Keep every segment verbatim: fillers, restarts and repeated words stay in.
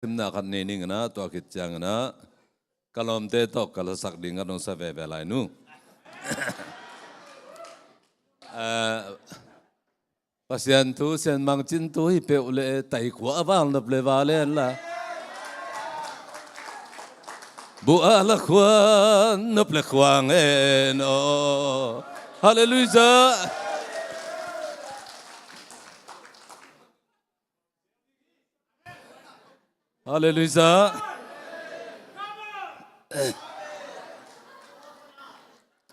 simna khat nei ning inah, tua khit ciang inah ka lawmte tawh ka lasak ding a dong sa veve lai nu. Eh, Pasian thu, Sian Mang Cin thu hi peuh le, tai khua a val nop le val en la. Bua la khua nop le khua ngen aw. Halleluiah. Halleluiah.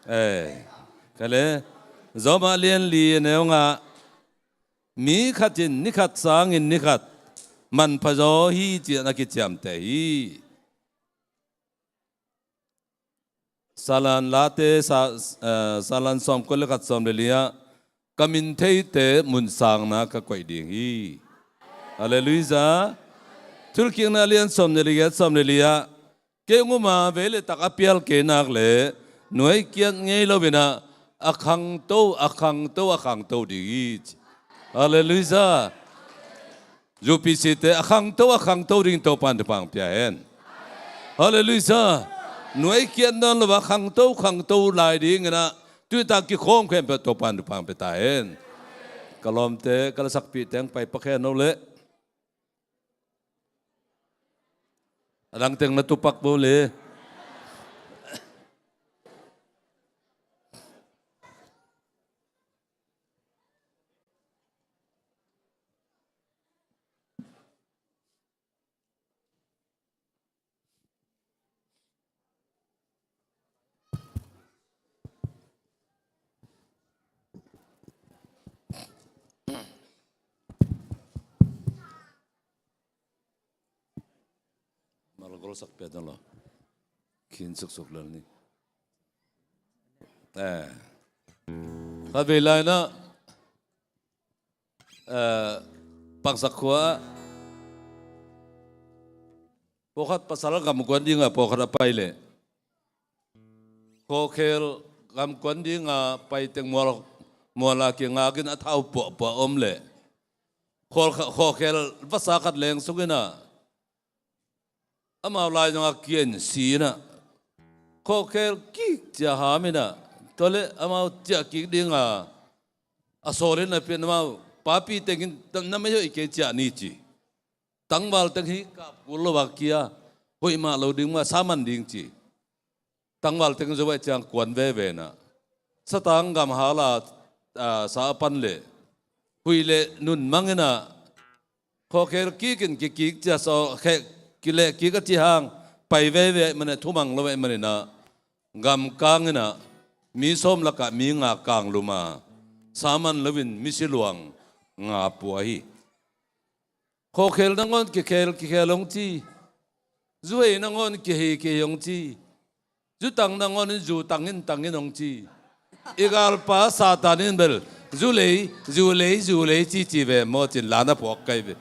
Eh, ka le, Rom a lian li a neu nga, mi khat in ni khat sangin ni khat manpha zaw hi ci-in a kiciamteh hi. Salan late sa, eh, Salan sawmkua le khat, sawm le li ah, ka min theite mun sangna ka koih ding hi. Halleluiah. Thilkikna lian sawm le li ah, sawm le li ah, kei hong um a, vei le tak a pial kei nak le, nuai kiat ngei lo inah, a khangto, a khangto, a khangto ding hi ci. Halleluiah. U P C te a khangto, a khangto ding Topa'n thupha pia hen. Halleluiah. Nuai kiat nawn lo a khangto, khangto lai ding inah, tuitak kikhawm khempeuh Topa'n thupha pia ta hen. Ka lawmte, ka lasakpih teng pai pak hen aw le. A dang teng na tupak bo le. Malgol sak pia dong lo. Khin suksuk lel ni. Eh. Kha vei lai na, eh, Pangsak khua, pawlkhat pasal gamkuan dinga pawlkhat a pai leh, Khawkhel gamkuan dinga pai teng mual, muala kingakin a thau puahpuah om leh, khawl, khawkhel vasa khat leng sungin ah, amau lai zongah kian si inah, khawkhel kik cia ham inah, tua leh amau ciah kik dinga a sawlin a pian amau, papi tengin na mei hoih kei ciah ni ci. Tangval teng hi kap kul lo a kia, hoih mah lo ding mah, sa man ding ci. Tangval teng zo vai ciang kuan veve inah, satang gam hala, ah, sa a pan leh, huih le nun mang inah, khawkhel kikin kikik cia saw, kheh kileh kik a ci hang, pai veve ahih manin, thumang lo ahih manin ah, gam kang inah, mi sawm lakah mi nga kang lum a, sa man loin misi luang nga pua hi. Khawkhel nangawn kikhel kikhel hong ci. Zu hei nangawn kihei kihei hong ci. Zu tang nangawn in zu tangin tangin hong ci. I galpa Satan in bel zu lei, zu lei, zu lei ci ci ve maw cin la na puak kai ve.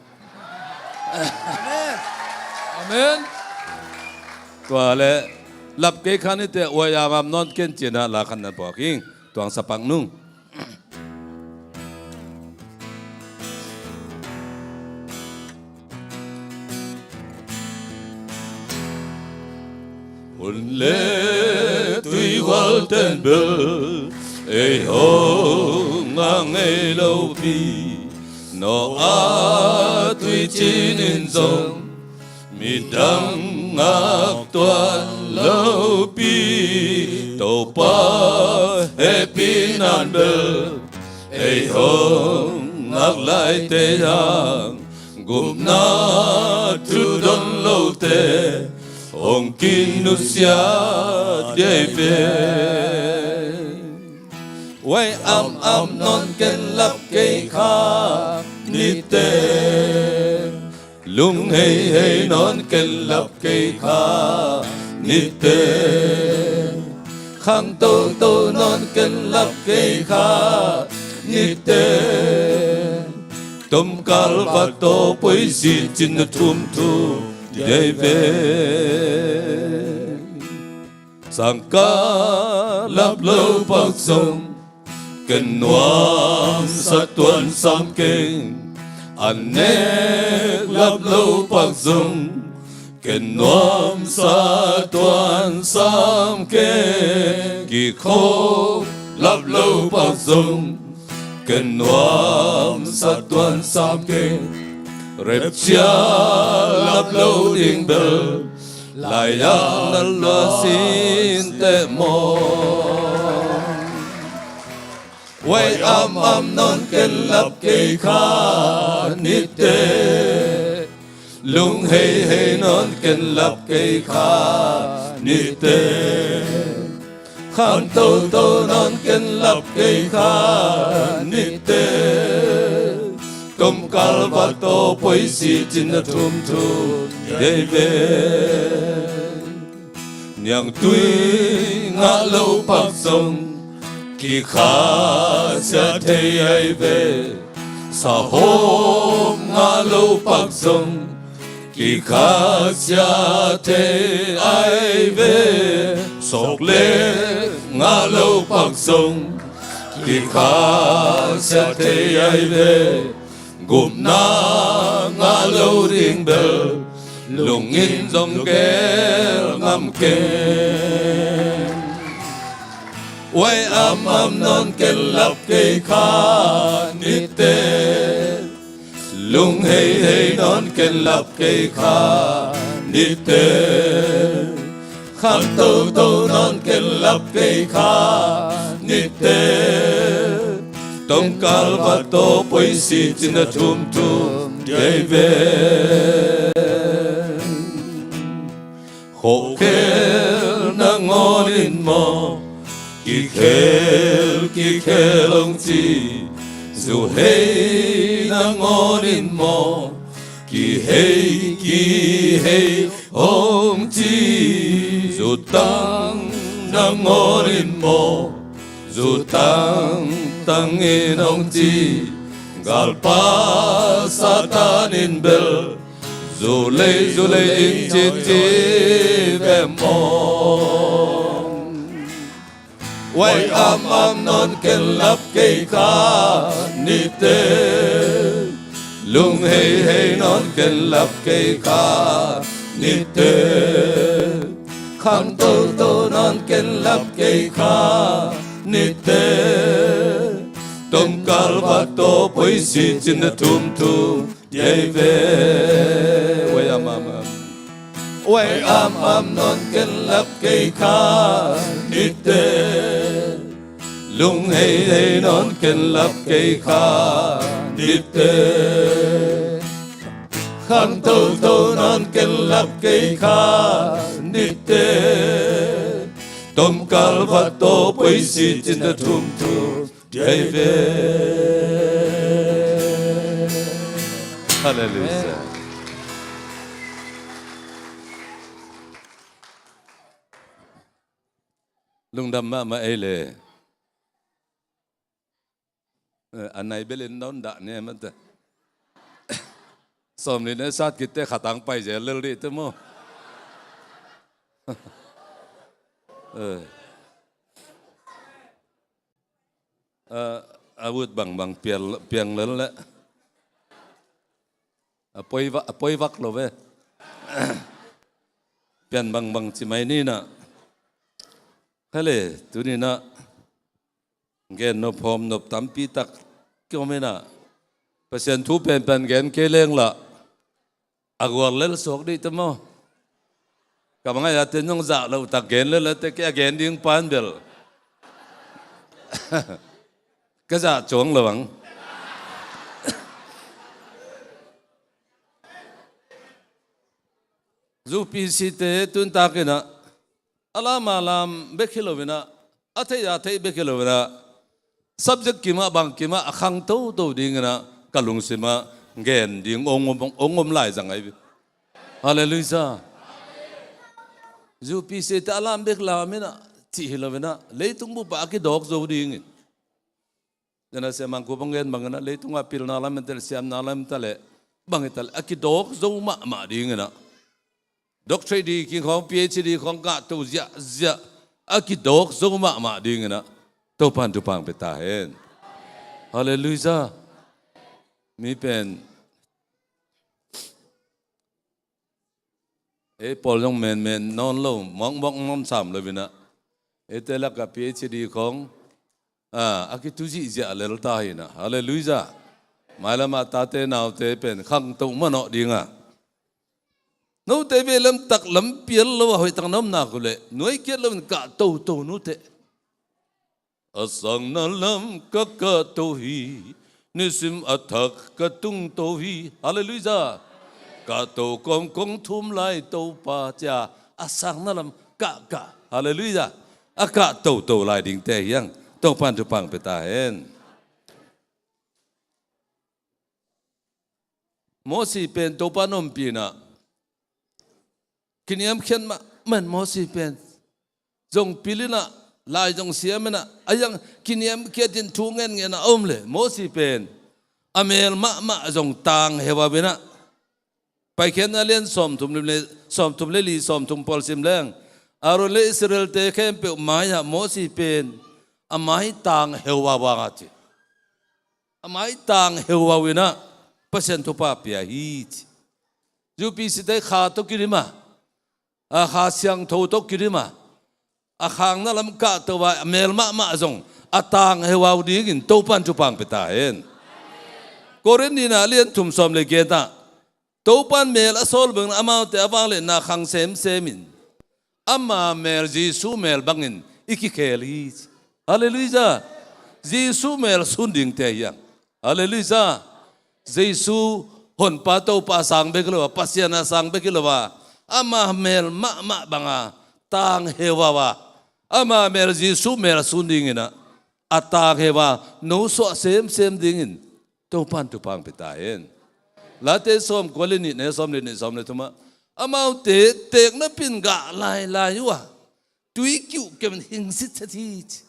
Amen. Amen. Tua le lap kei khan i te uai am am nawn ken cin ah la khan na puak ing. Tuang sapak nung. Hun le tui hual ten bel ei hong a ngei lopi, Noah tui cinin zong midang ngak tuan lopi, Topa hehpihna in bel ei hong ngak lai tei hang, gupna thu don lote hong kinusia dei ve. Vai am am nawn ken lap kei kha nite, lung hei hei nawn ken lap kei kha nite, khang toto nawn ken lap kei kha nite, tomkal va to poi si cin na thum thu dei ve. Sangka lap lo pak zong ken nuam sa tuan sam keng, An nek lap lo pak zong, ken nuamsa tuan sam kei. Kikhop lap lo pak zong, ken nuamsa tuan sam kei. Repcia lap lo ding bel, lai-ah lal lua sin teh maw. Wai am am nawn ken lap kei kha nite. Lung hei hei nawn ken lap kei kha nite. Khang toto nawn ken lap kei kha nite. Tomkal va to poisi cin a thum thum dei ve. Niangtui ngah lo pak zong, kikhasia thei ai ve. Sahawm ngah lo pak zong, kikhasia thei ai ve. Sawklek ngah lo pak zong, kikhasia thei ai ve. Gupna ngah lo ding bel, lungin zong gel ngam keng. Wai am am nawn ken lap kei kha nite. Lung hei hei nawn ken lap kei kha nite. Khang toto nawn ken lap kei kha nite. Tomkal va to poisi cin a thum thum dei ve. Khawkhel nangawn in maw, kikhel kikhel hong ci. Zu hei nangawn in maw, kihei kihei hong ci. Zu tang nangawn in maw, zu tang tang in hong ci. Galpa Satan in bel, zu lei zu lei in ci ci ve maw. Wai am am nawn ken lap kei kha nite. Lung hei hei nawn ken lap kei kha nite. Khang toto nawn ken lap kei kha nite. Tomkal va to poisi cin a thum thum dei ve. Wai am am am. Wai am am nawn ken lap kei kha nite. Lung hei hei nawn ken lap kei kha nite. Khang toto nawn ken lap kei kha nite. Tomkal va to poisi cin a thum thum dei ve. Halleluijah. Lungdam mahmah ei le. Eh, a nai belin nawn dah ne mate. Sawm li ne sat kitte khatang pai zel lel dih te maw. Eh. A, a ut bangbang pial, piang lel le. A poi va, a poi vak lo ve. Pian bangbang ci mai ni na. Khale, tuni na. Gen nop hawm nop tampi tak kiom hi na. Pasian thu penpen gen kei leng la. A gual lel suak dih te maw. Ka bang ai a te nong zah lo tak gen lel a te kei a gen ding pan bel. Ka zah cuang lo bang. Zu P C te tun tak in a, a lam a lam bek hi lo in a, a theih a theih bek hi lo in a, subject kimah bang kimah a khang toto ding in a, ka lungsim ah gen ding ong om, ong om lai zang ai. Halleluijah. Zu P C te a lam bek lam in a, cih hi lo in a, leitung bup ah a kidawk zo ding in. Nana siamang ku bang gen bang in a, leitung ah pilna lam in tel siamna lam in ta le, bang in ta le, a kidawk zo mahmah ding in a. Doctorate degree khawng, P H D khawng ngah to ziahziah a kidawk zo mahmah ding in a Topan thupha pia ta hen. Halleluijah. Mi pen Ei pawl zong menmen nawn lo, mawkmawk ngam sam lo inah, eite lakah P H D khong a, a kitu zihziah lel ta hi inah. Halleluiah. Mailamah tate naute pen khangto manawh dingah, note vei lamtak lampial lo a hoihtak na om nak uh leh nuai kiat loin kah toto nuteh. A sangna lam ka kahto hi, nisim a thak ka tungto hi. Halleluiah. Kahto kawm kong thum lai Topa, ci-a a sangna lam kahkah. Halleluiah. A kah toto lai dingte hi hang. Topa'n thupha pia ta hen. Mosi pen Topa'n ompih inah, kiniamkhiat mahmah in Mosi pen. Zong pil inah, lai zong siam inah, a hiang kiniamkhiat in thu ngenngen a om leh Mosi pen a mel mahmah zong tang heuhau inah. Paikhiatna lian sawmthum le, sawmthum le li, sawmthum pawl sim leng, Aaron le Israel-te khempeuh mai-ah Mosi pen a mai tang heuhau a, a ci. A mai tang heuhau inah Pasian thupha pia hi, ci. U P C-te kha tawh kidim a, a, Kha Siangtho tawh kidim a, a khangna lam kahto a, a mel mahmah zong a tang heuhau dingin Topa'n thupha pia ta hen. Korin nihna lian thum sawm le giat ah, Topa'n mel a sawl bangin amaute a vangliatna khang semsem in, ama mel, Jesu mel bangin i kikhel hi, ci. Halleluiah. Jesu mel sun dingte hi hang. Halleluiah. Jesu Honpa Topa a sang bek hi lo a, Pasian a sang bek hi lo a, ama mel mahmah banga tang heuhau a, ama mel, Jesu mel a sun ding inah, a tang heuhau a, no suah semsem dingin Topa'n thupha pia ta hen. Late sawmkua le nih, neu sawm le nih, sawm le thum ah, amaute teeknapin gah lailai uh a, tuikiu kemin hing sitset hi, ci.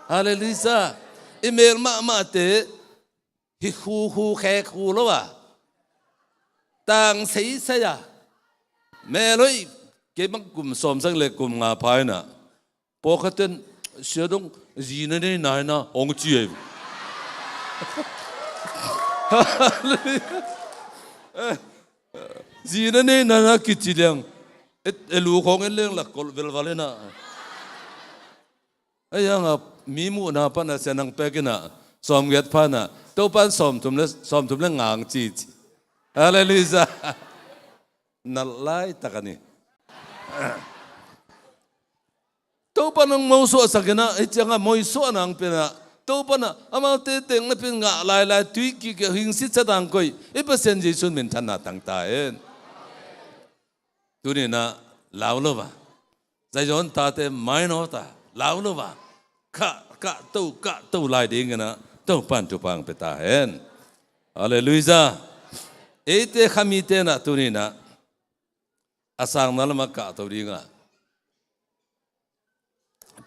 Halleluiah. I mel mahmahte hi khuhu khek hu lo a, tang seisei a, mel hoih. Kei bang kum sawmsagih le kum nga pha inah, pawlkhat ten, "Sia dong, zi na nei nai na," hong ci ei. Zi na nei nai na kici liang, e, e, lu khong en leng lak kol velval inah. A hiang a mi muhna pan a sia nang pek inah, sawmgiat pha inah, Topa'n sawmthum le, sawmthum le nga hong ci, ci. Halleluiah. Nalh laitak a ni. Topa'n hong mosuahsak inah, hih ciangah moisuahna hong pia inah, Topa'n ah amaute teeknapin gah lailai, tuikiu kemin hing sitset a hong koih i Pasian Jesu min thanna tang ta hen. Tuni inah lau lo a, Zion tate mainawt a, lau lo a, kah, kahto, kahto lai ding inah Topa'n thupha pia ta hen. Halleluiah. Eite khamite inah tuni inah a sangna lamah kahto dingah,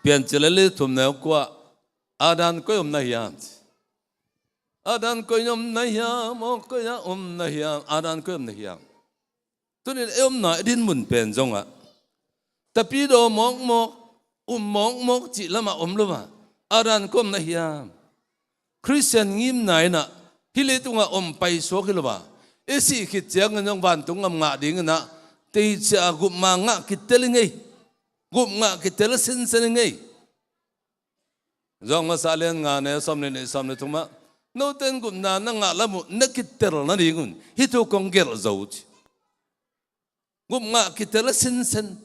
Piancil a lian thum, neu kua ah, "Adan koi ah om na hiam?" ci. "Adan koi ah om na hiam, aw koi ah om na hiam, Adan koi ah om na hiam?" Tuni in ei omna, i dinmun pen zongah tapidaw mawkmawk, um mawkmawk cih lamah om lo a, "Adan koi ah om na hiam?" Khristian ngimna inah hih leitungah om paisuak hi lo a, i sih khit ciangin zong vantung gam ngah ding inah, teicia gupna ngah kitel i ngei, gupna ngah kitel sinsen i ngei. Johan masa lian nga, neu sawm le nih, sawm le thum ah, "Note in gupna na ngah lam uh na kitel nadingun hih thu kong gelh zo," ci. Gupna ngah kitel a sinsen.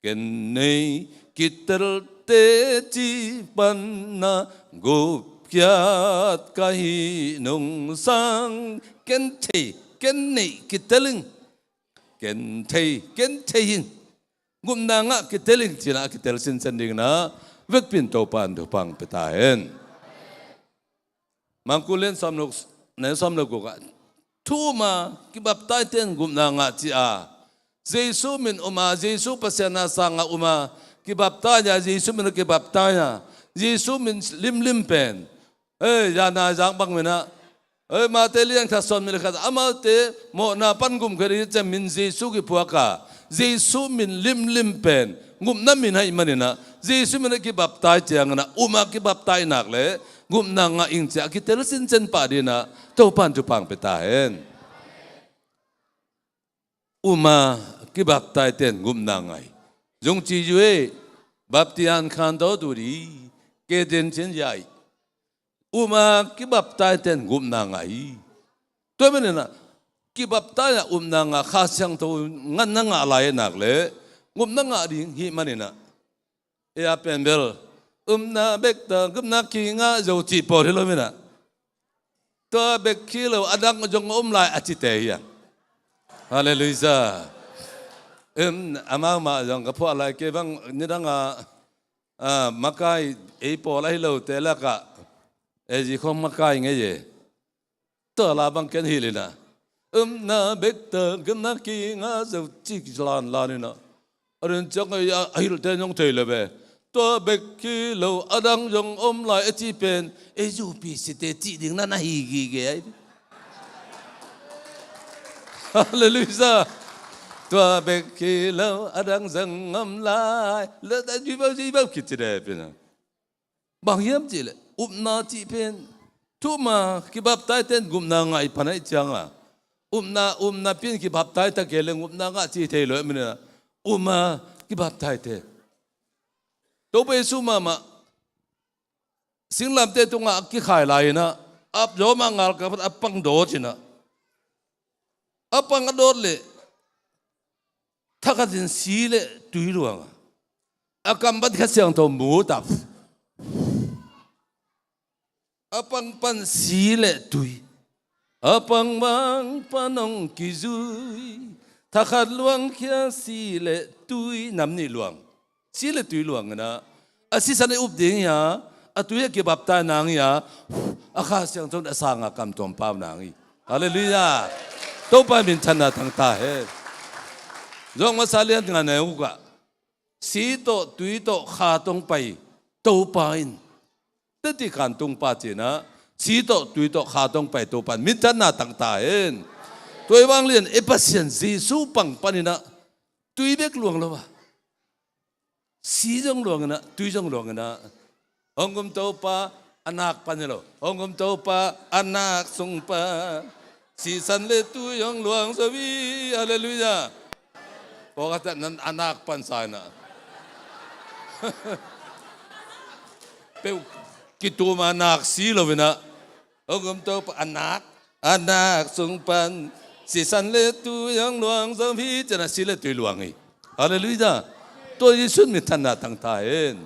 "Ken nei kitelte cih panna gupkhiat ka hih nungsang, ken thei, ken neih kitel ing. Ken thei, ken thei ing. Gupna ngah kitel ing," ci-in a kitel sinsen ding inah vekpi-in Topa'n thupha pia ta hen. Marku lian sawm le guk, neu sawm le guk ah, "Thu um a, kibaptaizte in gupna ngah," ci a, Jesu min um a, Jesu Pasian a sang a um a, kibaptaiz a, Jesu min a kibaptaiz a, Jesu min limlim pen, ei, zanai zak bang min ah, ei, Mate lian khat, sawm nih le khat, "Amaute mawhna pan gumkhia ding hi," ci-a min Jesu kiphuak a, Jesu min limlim pen gupna min ahih manin ah, Jesu min a kibaptaiz ciangin ah, um a, kibaptaiz nak leh gupna ngah ing, ci-a kitel sinsen pah ding inah Topa'n thupha pia ta hen. Uma kibaptaite in gupna ngah hi. Zong ci uh e, bapti an khan tawh tu di, ke den cin ya hi. Uma kibaptaite in gupna ngah hi. Tua manin ah, kibaptai a upna ngah, Kha Siangtho ngan na ngah lai nak leh, gupna ngah ding hi manin ah. Ei a pen bel, upna bek tawh gupna kingah zo cih pawl hi lo manin ah. Tua bek hi lo, a dang zong om lai a cite hi a. Halleluiah. Em, amau mah zong ka phuah lai, kei bang nidang a, a, makai, ei pawl ahi lote lakah, ei zi khong makai ngei e. Tua la bang ken hilh in ah, upna bek tawh gupna kingah zo cih lanlan in ah, a ren ciang a, a hilhte zong thei lo ve. Tua bek hi lo, a dang zong om lai a cih pen, ei U P C te cih ding na na hi gige ai. Halleluiah. Tua bek hi lo, a dang zong om lai. Leh ta zui bau, zui bau khit ci de pen a. Bang hiam cih leh, upna cih pen, thu uma kibaptaite in gupna ngah hi pan ahih ciangin, upna, upna pi in kibaptai ta kei leng gupna ngah cih thei lo ahih manin ah, uma kibaptaite. Topa Jesu mahmah, singlamteh tungah a kikhai lai in ah, ap zaw mah ngal kah a pang dawt in ah, a pang a dawt leh, thakhat in si leh tui luang a, a kam pan Kha Siangtho mut a, a pang pan si leh tui, a pang bang pan hong kizui, thakhat luang khia si leh tui, nam nih luang. Si leh tui luang in ah, a sisan a up ding hi a, a tui a kibaptai nang hi a, a Kha Siangtho in a sang a kam tuam pau nang hi. Halleluiah. Topa minthanna tang ta hen. Zong masa lian nga neu kah, si tawh tui tawh Kha tawh hong pai Topa in, teci khan tung pa ci in ah, si tawh tui tawh Kha tawh hong pai Topa in minthanna tang ta hen. Tua ahih vang lian, ei Pasian Jesu pang pan in ah, tui bek luang lo a, si zong luang in ah, tui zong luang in ah, hong gum Topa a nak pan hi lo, hong gum Topa a nak sung pan, sisan leh tui hong luang zo hi. Halleluiah. Pawlkhat in a nak pan sa in ah, peuh kitum a nak si lo in ah, hong gum Topa a nak, a nak sung pan, sisan leh tui hong luang zo hi, ci in ah si leh tui luang hi. Halleluiah. Tua Jesu in minthanna tang ta hen.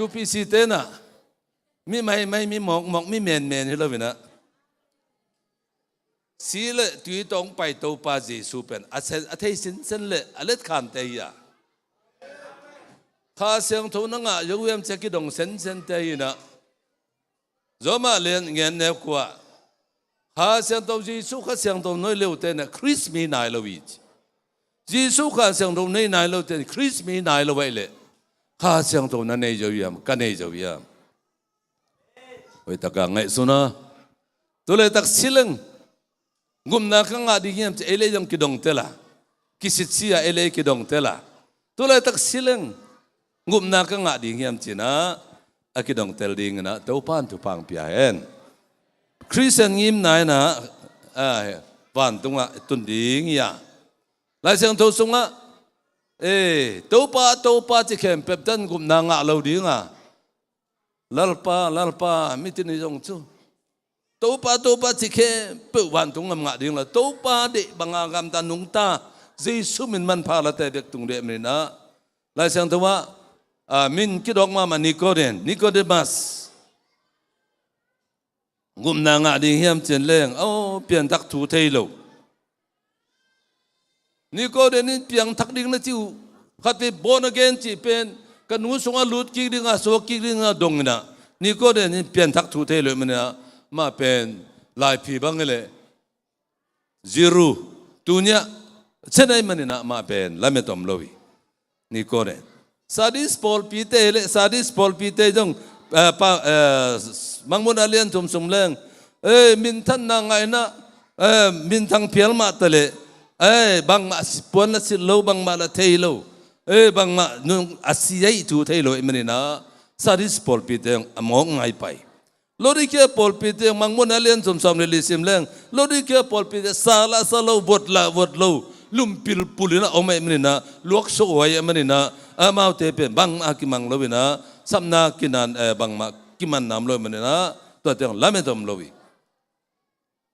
U P C te in ah, mi maimai, mi mawkmawk, mi menmen hi lo in ah, si leh tui tawh hong pai Topa Jesu pen a sen, a thei sinsen leh a letkhante hi a, Kha Siangtho na ngah zo hiam ci a kidong sensente hi in ah, Roma lian ngen neu kua, Kha Siangtho, Jesu Kha Siangtho nei lote in ah Khrist mi nai lo hi ci. Jesu Kha Siangtho nei nai lote in Khrist mi nai lo ahih leh, Kha Siangtho na nei zo hiam, ka nei zo hiam? Hoih takin ngaihsun a. Tu laitak si leng, gupna ka ngah ding hiam ci ei leh zong kidong tel a, kisitsi a ei leh kidong tel a. Tu laitak si leng, gupna ka ngah ding hiam ci in ah, a kidong tel ding in ah Topa in thupha hong pia hen. Khristian ngimna in ah, a, vantungah tun ding hi a. Lai Siangtho sungah, eh, Topa, Topa ci khempeuh in gupna ngah lo ding a, Lalpa, Lalpa, mitin i zong cu, Topa, Topa ci khempeuh vantung gam ngah ding lo, Topa deih banga gamta nungta, Jesu min manpha late bek tung ding ahih manin ah, Lai Siangtho ah, a, min kidawk mahmah Nikodem, Nikodemas. Gupna ngah ding hiam ci leng, aw, pianthak thu thei lo. Nikodem in piangthak ding na ci uh, khatvei born again cih pen, ka nu sungah lut kik ding a, suak kik ding a dong in ah, Nikodem in pianthak thu thei lo ahih manin ah, amah pen, Laiphi bang hi leh, Jew, tuni-ah Jew ahih manin ah amah pen lamet om lo hi. Nikodem. Sardis pawlpite hi leh, Sardis pawlpite zong, eh, pa, eh, Mangmuhna lian thum sung leng, eh, minthanna ngah in ah, eh, minthang phial mah ta leh, eh, bangmah si-, puan la silh lo, bangmah la thei lo, eh, bangmah nung a si ahih thu thei lo ahih manin ah, Sardis pawlpite zong a mawk ngai pai. Laodikia pawlpite, Mangmuhna lian thum sawm le li sim leng, Laodikia pawlpite sa la sa lo, vot la vot lo, lumpil pul in a om ahih manin a, luaksuah huai ahih manin a, amaute pen bangmah kimang lo in a, sapna kinan, eh, bangmah kiman nam lo ahih manin a, tua teng lamet om lo hi.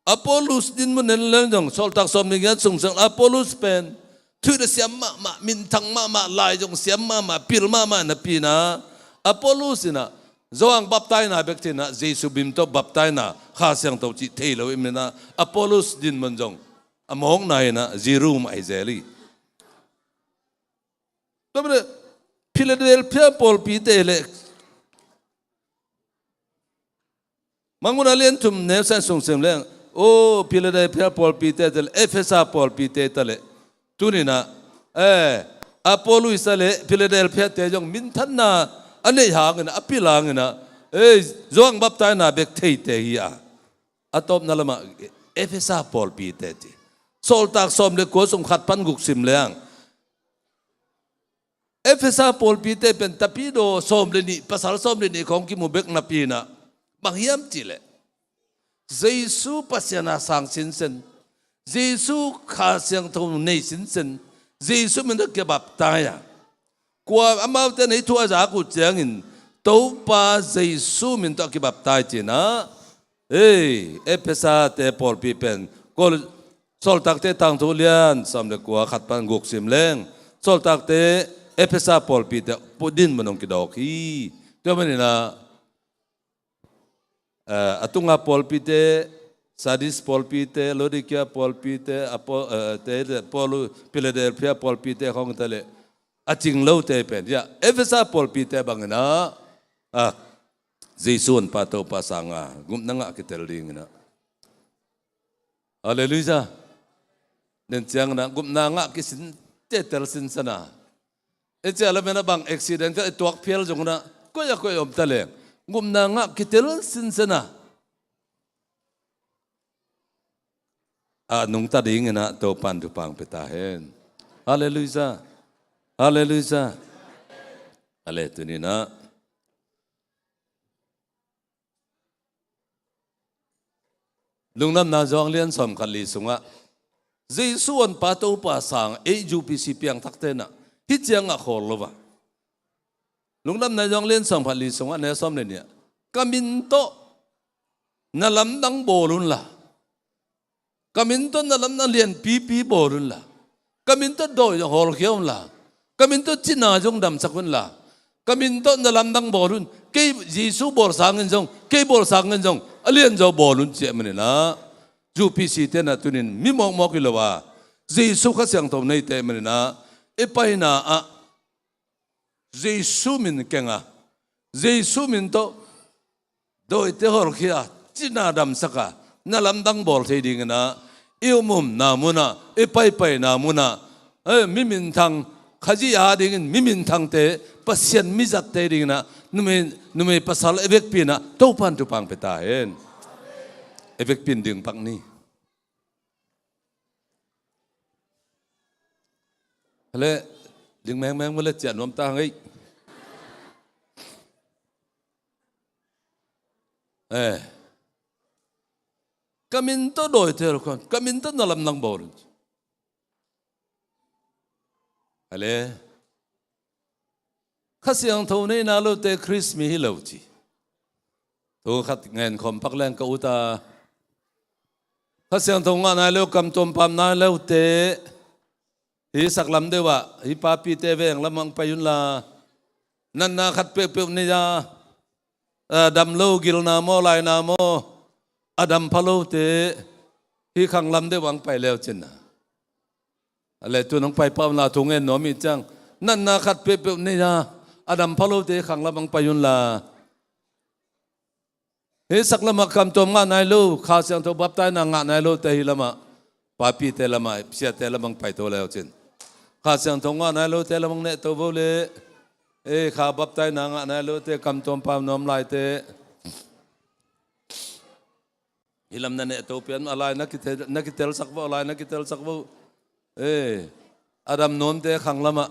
Apollos dinmun en leng zong, Sawltak sawm le giat sung ciang Apollos pen thuhilh a siam mahmah, minthang mahmah, lai zong siam mahmah, pil mahmah napi in a, Apollos in a Johan baptaina bek thei in a, Jesu min tawh baptaina, Kha Siangtho cih thei lo ahih manin a, Apollos dinmun zong a mawkna in a zero mah hi zel hi. Tua manin a Philadelphia pawlpite le, Mangmuhna lian thum neu san sung ciang leng, o, Philadelphia pawlpite ta le, Efesa pawlpite ta le, tuni in a, eh, Apollos ta le, Philadelphia te zong minthanna a neih hang in a, a pil hang in a, eh, Johan baptaina bek theite hi a, a tawpna lamah Efesa pawlpite ci. Sawltak sawm le kua sung khat pan guk sim leng, Efesa pawlpite pen tapidaw sawm le nih, pasal sawm le nih khawng kimu bek napi in a, bang hiam cih leh Jesu Pasian a sang sinsen, Jesu Kha Siangtho nei sinsen, Jesu min tawh kibaptai a, kua amaute in a thu a zak uh ciangin Topa Jesu min tawh a kibaptai ci in a, ei, Efesa te pawlpi pen, Kol-, Sawltakte tangthu lian sawm le kua khat pan guk sim leng, Sawltakte Efesa pawlpite dinmun hong kidawk hi. Tua manin a, eh, a tunga pawlpite, Sardis pawlpite, Laodicea pawlpite, a paw-, eh, te, te, Paul, Philadelphia pawlpite khawng ta le, a cing lote pen, ya, Efesa pawlpite bang in a, a, Jesu honpa Topa sang a gupna ngah kitel ding in a. Halleluiah. Nen ciang in a gupna ngah kisin, te tel sinsen a. E cia lam in a bang accident ka i tuak phial zong in a, koi a koi om ta leng, gupna ngah kitel sinsen a, a nungta ding in a Topan thupha pia ta hen. Halleluiah. Halleluiah. Ale, tuni in a Lungdamna Johan lian sawm khat li sungah Jesu honpa Topa sang ei U P C piangthakte in a hih ciang a khawl lo a. Lungdamna Johan lian sawm khat li sungah neu sawm le nih ah, ka min tawh na lamdang bawl unla, ka min tawh na lamdang lianpipi bawl unla, ka min tawh dawi zong hawlkhia unla, ka min tawh cina zong damsak unla, ka min tawh na lamdang bawl un. Kei Jesu bawl sangin zong, kei bawl sangin zong a lianzaw bawl un, ci ahih manin ah U P C te in ah tuni in mi mawkmawk hi lo a, Jesu Kha Siangtho neite ahih manin ah i paina ah Jesu min keng a, Jesu min tawh dawite hawlkhia, cina damsak a, na lamdang bawl thei dingin ah, i umumna mun ah, i paipaina mun ah, eh, mi minthang, Khazih a dingin mi minthangte, Pasian mizatte dingin ah, numei, numei pasal i vekpi in ah Topan thupha pia ta hen. I vekpi in ding pak ni. Hale, ding mengmeng mawle, ciah nuam ta hang ei. Eh. Ka min tawh dawite hawlkhia, ka min tawh na lamdang bawl un. Hale. Kha Siangtho nei nai lote Khrist mi hi lo ci. Thu khat ngen khawm pak leng ka ut a. Kha Siangtho ngah nai lo, kam tuam pam nai lote, hih saklam deuh ah, hih papite veng lamah hong pai unla, natna khat peuhpeuh nei a, a dam lo, gilna maw, laina maw, a dam pha lote, hih khanglam deuh ah hong pai le uh cin a. A le tun hong pai pah unla, thu ngen nuam ih ciang, natna khat peuhpeuh nei a, a dam pha lote khanglam hong pai unla. Hih saklam ah kam tuam ngah nai lo, Kha Siangtho baptaina ngah nai lote hih lamah, papite lamah, siate lamah hong paito le uh cin. Kha Siangtho ngah nai lote lamah hong nehto vo le, eh, kha baptaina ngah nai lote, kam tuam pam nuam laite. Hih lam na nehto pian, a lai na kitel, na kitelsak vo, a lai na kitelsak vo. Eh, a dam nuamte khanglam ah.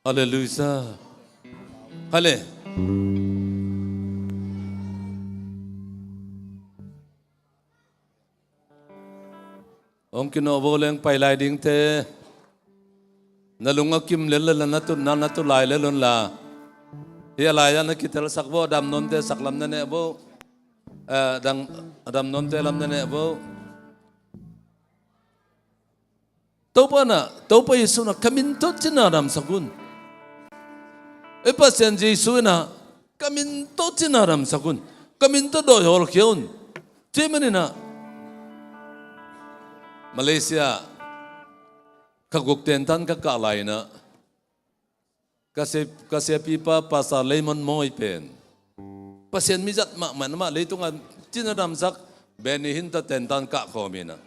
Halleluiah. Hale. Hong kinawh vo leng pai lai dingte. Na lung a kim lel le la, na tutna na tu lai lel un la. Hih a lai-ah na kitelsak vo, a dam nuamte sak lam na neh vo. Eh, dang, a dam nuamte lam na neh vo. Topa na, Topa Jesu na, ka min tawh cina damsak un. E Pasian Jesu in ah, ka min tawh cina damsak un. Ka min tawh dawi hawlkhia un. Cih manin ah, Malaysia, kha guk tentan ka kah lai-in ah, ka sia, ka siapipa Pastor Lemon Mawi pen Pasian mi zat mahmah in, amah leitungah cina damsak, Benny Hinn tawh tentan kah khawm in ah.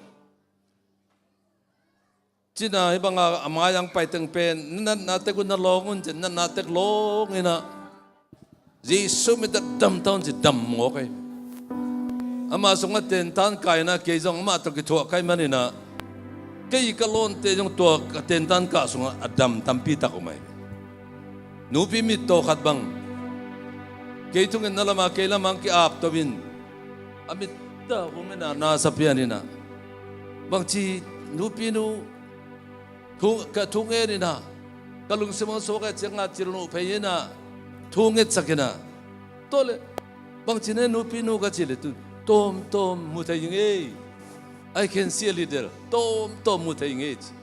Cina hih banga a mai-ah hong pai teng pen, na natna tek un na lawng un ci-in, natna tek lawng in ah, Jesu min tawh dam ta un ci, dam mawk ei. Ama sungah tentan kah in ah, kei zong amah tawh kithuah ka hih manin ah, kei ka lawnte zong tua ka tentan kah sungah a dam tampi tak om ei. Nupi mittaw khat bang, kei thungetna lamah, kei lamah hong ki-ap to in, a mit tawh hong en a, na sa pian in ah, bangci, nupinu, thu, ka thu ngen in ah, ka lungsim hong suak ahih ciangin ah, cilnuh phei in ah, thu ngetsak in ah. Tua leh, bangci ne nupinu ka cih leh tu, tawmtawm mu thei ing ei. I can see a little. Tawmtawm mu thei ing ei ci.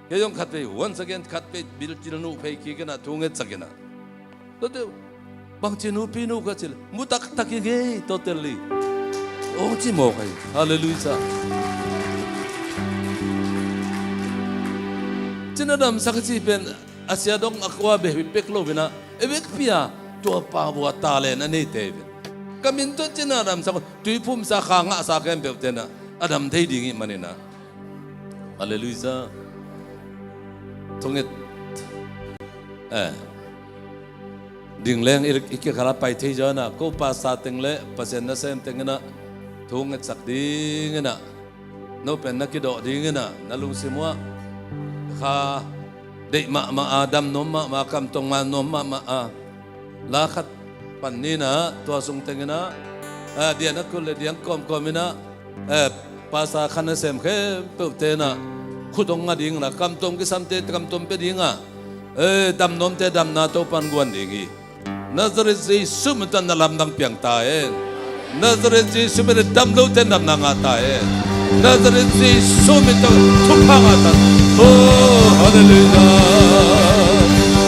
Kei zong khatvei, once again, khatvei, bil, cilnuh phei kik in ah, thu ngetsak in ah. Tua teh, bangci nupinu ka cih leh, mu taktak ing ei, totally. Hong ci mawk ei. Halleluiah. Cina damsak a cih pen, a sia dong a kua bek hi pek lo in ah, e bek pi-a, tua pa bua talent a neite hi pen. Ka min tawh cina damsak un, tuiphumsa, kha ngahsa khempeuhte in ah, a dam thei ding ahih manin ah. Halleluiah. Thunget. Eh. Ding leng i, i kikhalah pai thei zaw in ah, ko pastor teng le Pasian nasem teng in ah, thu ngetsak ding in ah, no pen na kidawh ding in ah, na lungsim uh ah, kha deih mahmah a, dam nuam mahmah, kamtuam ngai nuam mahmah a, la khat pan ni in ah, tua sung teng in ah, eh, diang a kul le diang kawmkawm in ah, eh, pastor kha nasem khempeuhte in ah, khut hong nga ding la, kamtuam kisamte kamtuam pia ding a, eh, dam nuamte damna Topa'n guan ding hi. Nazareth Jesu min tawh na lamdang piang ta hen. Nazareth Jesu min tawh dam lote in damna ngah ta hen. Nazareth Jesu min tawh thupha ngah ta. Oh, halleluiah.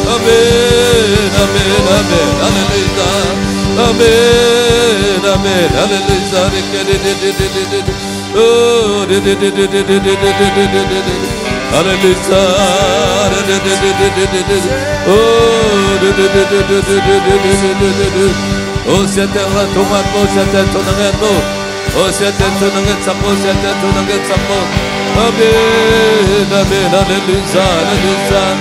Amen, amen, amen, halleluiah. Amen, amen, halleluiah. Oh, di, di, di. Halleluiah. Di, di, di, di. Oh, di, di, di. Oh, siate la thunget bo, siate thunget bo. Oh, siate thunget sak bo, siate thunget sak bo. Amen, amen, halleluiah, halleluiah.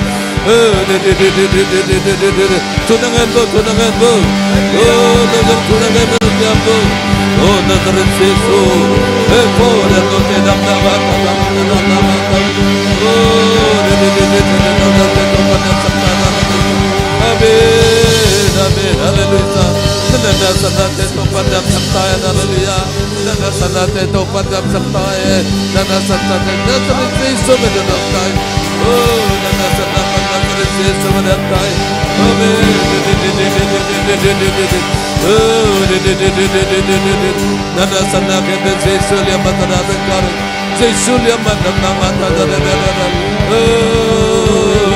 Eh, di, di, di. Thunget bo, thunget bo. Oh, na zong thunget bo, thunget bo. Oh, Nazareth Jesu. Eh, ko na to te dam na ba, dam na ba, dam na ba. Oh, di, di, di. Amen, amen, halleluiah. Na na sa na te to pa dam sak ta, halleluiah. Na na sa na te to pa dam sak ta e. Na na sa na te, Nazareth Jesu min tawh dam ta e. Oh, na na sa na pa Nazareth Jesu min tawh dam ta e. Amen. Oh, na na sa na te Jesu liam mah ta na te kar. Jesu liam mah ta na mah ta na na na na. Oh,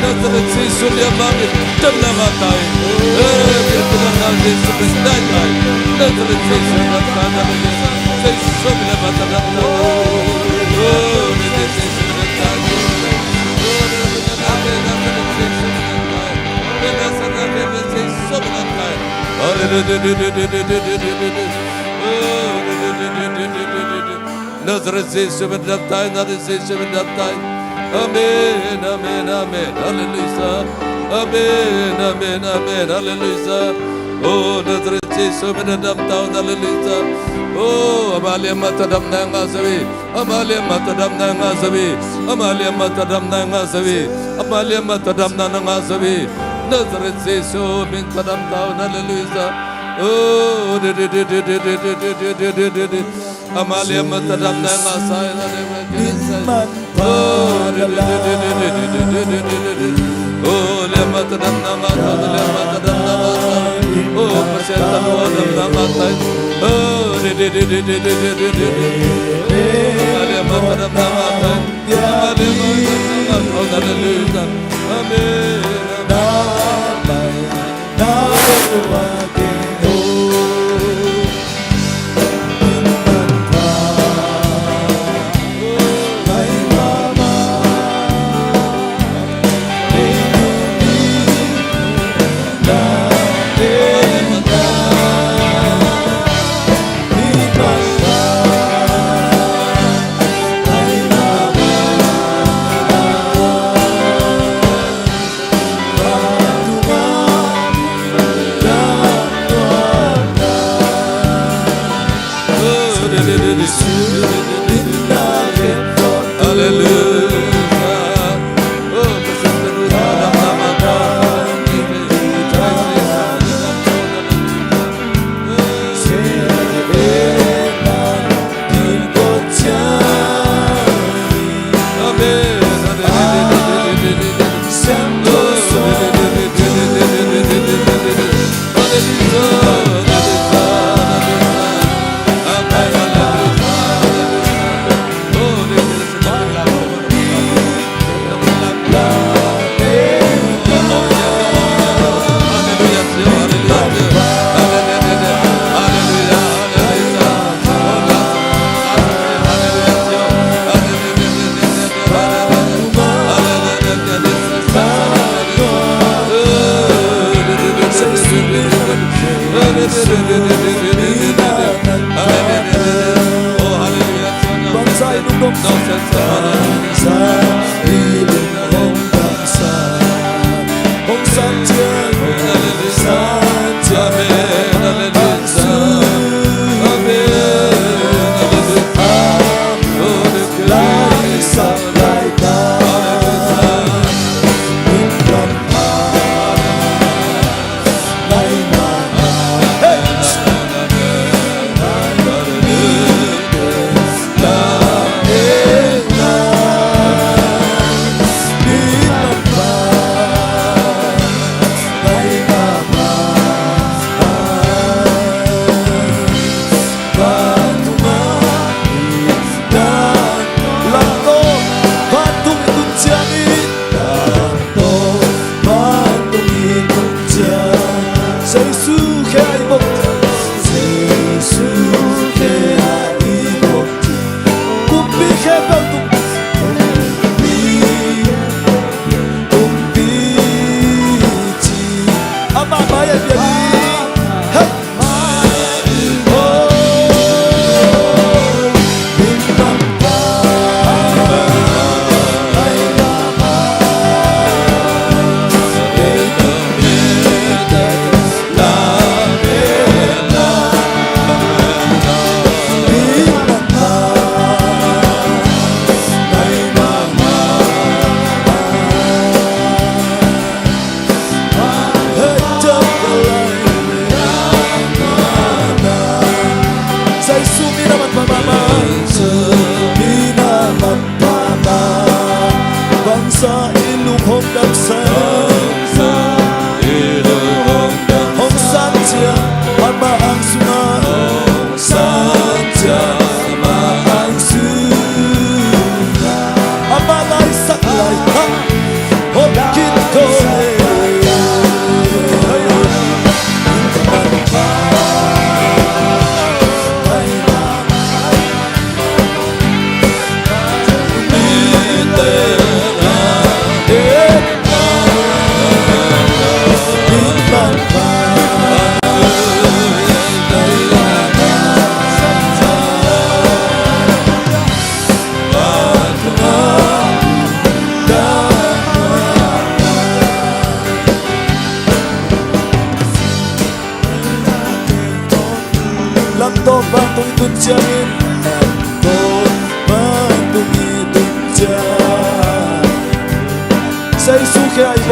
Nazareth Jesu liam mah in damna ngah ta hen. Eh, Nazareth Jesu liam mah ta hen. Nazareth Jesu liam mah ta hen. Jesu liam mah ta hen. Oh, Nazareth Jesu liam mah ta hen. Oh, Nazareth Jesu liam mah ta hen. Nazareth Jesu liam mah ta hen. Hallelujah. Oh, Nazareth Jesu min tawh dam ta hen, Nazareth Jesu min tawh dam ta hen. Amen, amen, amen. Halleluya. Amen, amen, amen. Halleluya. Oh, Nazareth Jesu min a damta un. Halleluya. Oh, ama lian mah tadamna ngah zaw hi. Ama lian mah tadamna ngah zaw hi. Ama lian mah tadamna ngah zaw hi. Ama lian mah tadamna ngah zaw hi. Nazareth Jesu min tadamta un. Halleluya. Oh, di, di, di. Ama lian mah tadamna ngah zaw hi. Min manpha. Oh, di, di, di. Oh, lian mah tadamna ngah zaw hi. Lian mah tadamna ngah zaw hi. Oh, Pasian tanu a damna ngah zaw hi. Oh, di, di, di. Ama lian mah tadamna ngah zaw hi. Ama lian mah tadamna ngah zaw hi. Halleluya. Amen. Jesu min a manpha mahmah. Jesu min a manpha mahmah. Bangzah i lung hong damsak. Bangzah i lung hong damsak. Hong san ciang amah ang sungah. Hong san ciang amah ang sungah. Amah laisak lai hang. Hong kit to le. An tawh vantung i tun ciangin, an tawh vantung i tun ciang. Jesu khia i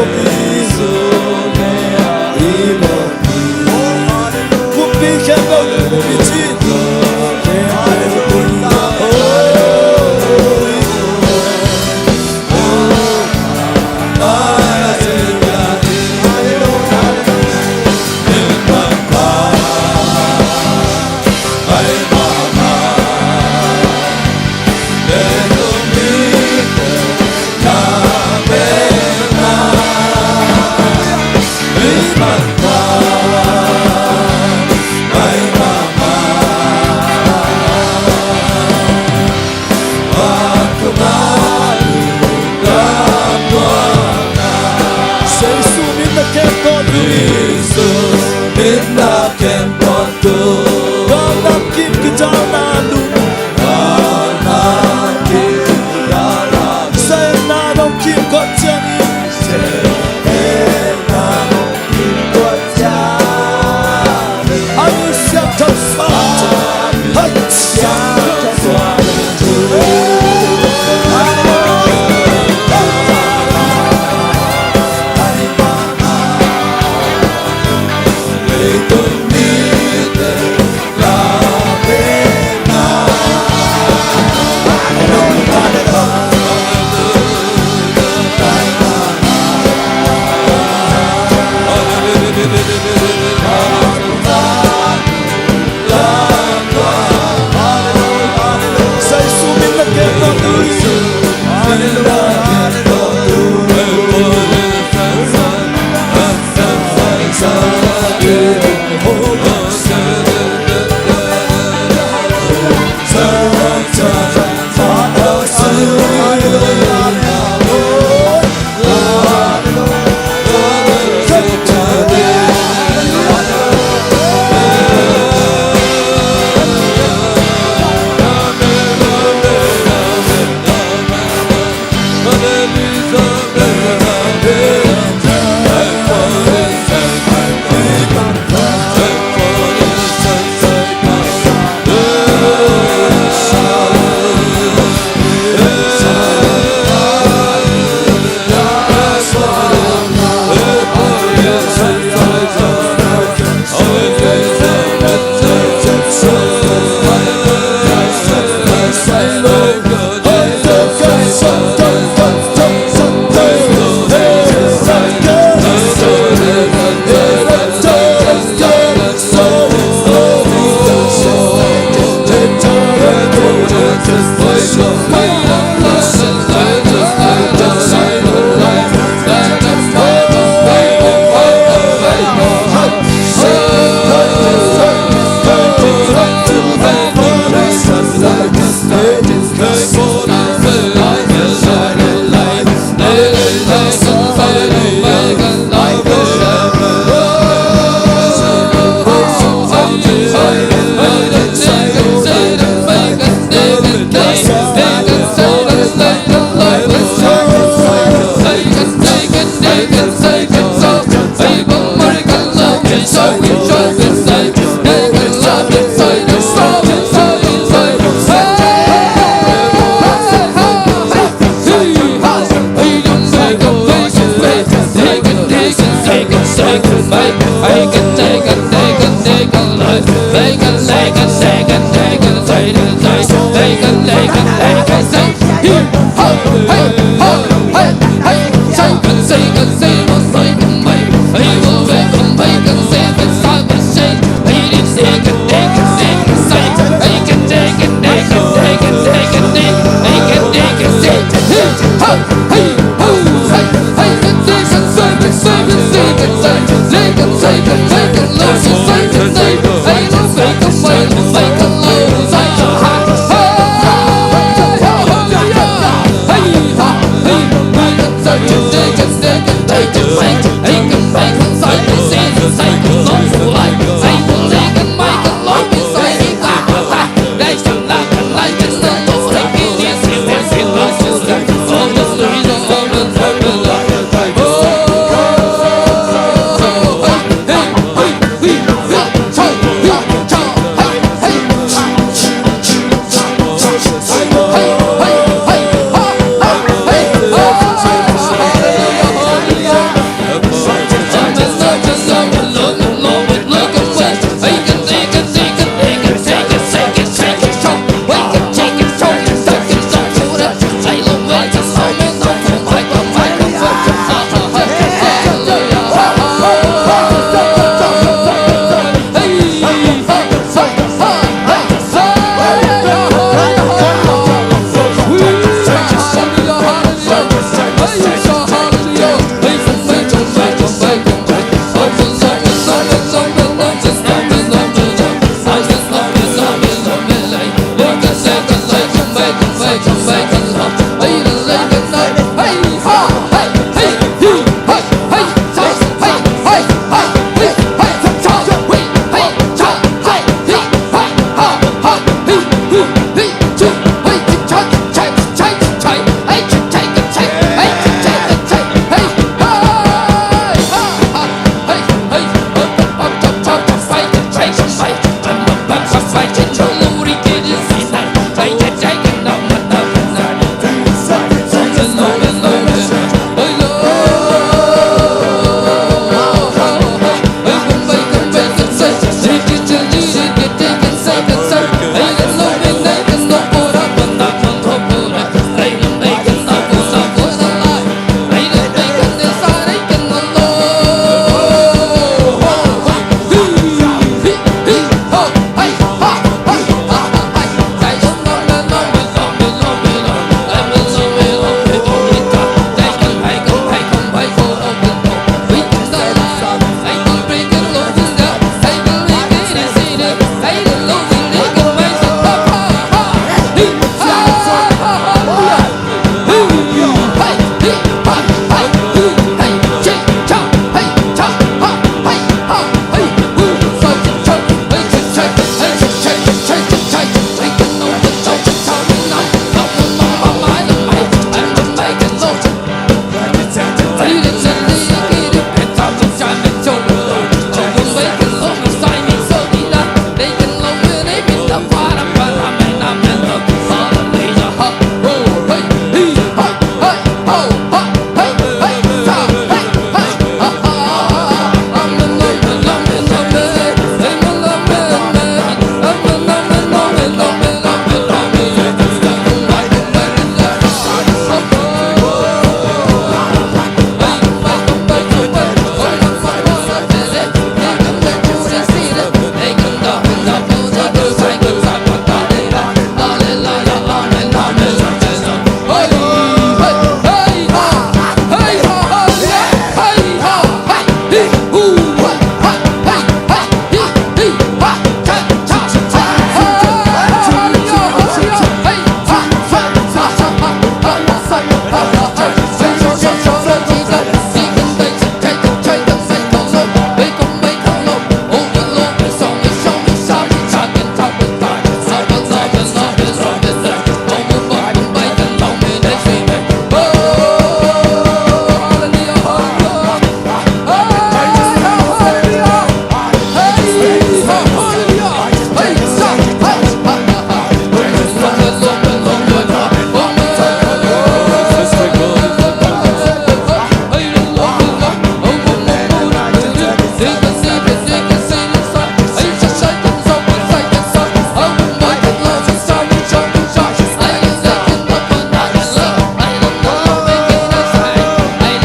bawk hi. Kumpi khempeuh, kumpi cin. Jesu min na kem tawntung. Jesu min na kem tawntung. Galnam kim kidalna lum. Galnam kim kidalna lum. Semna dong kim kawt ciangin. Semna dong kim kawt ciangin. Zomi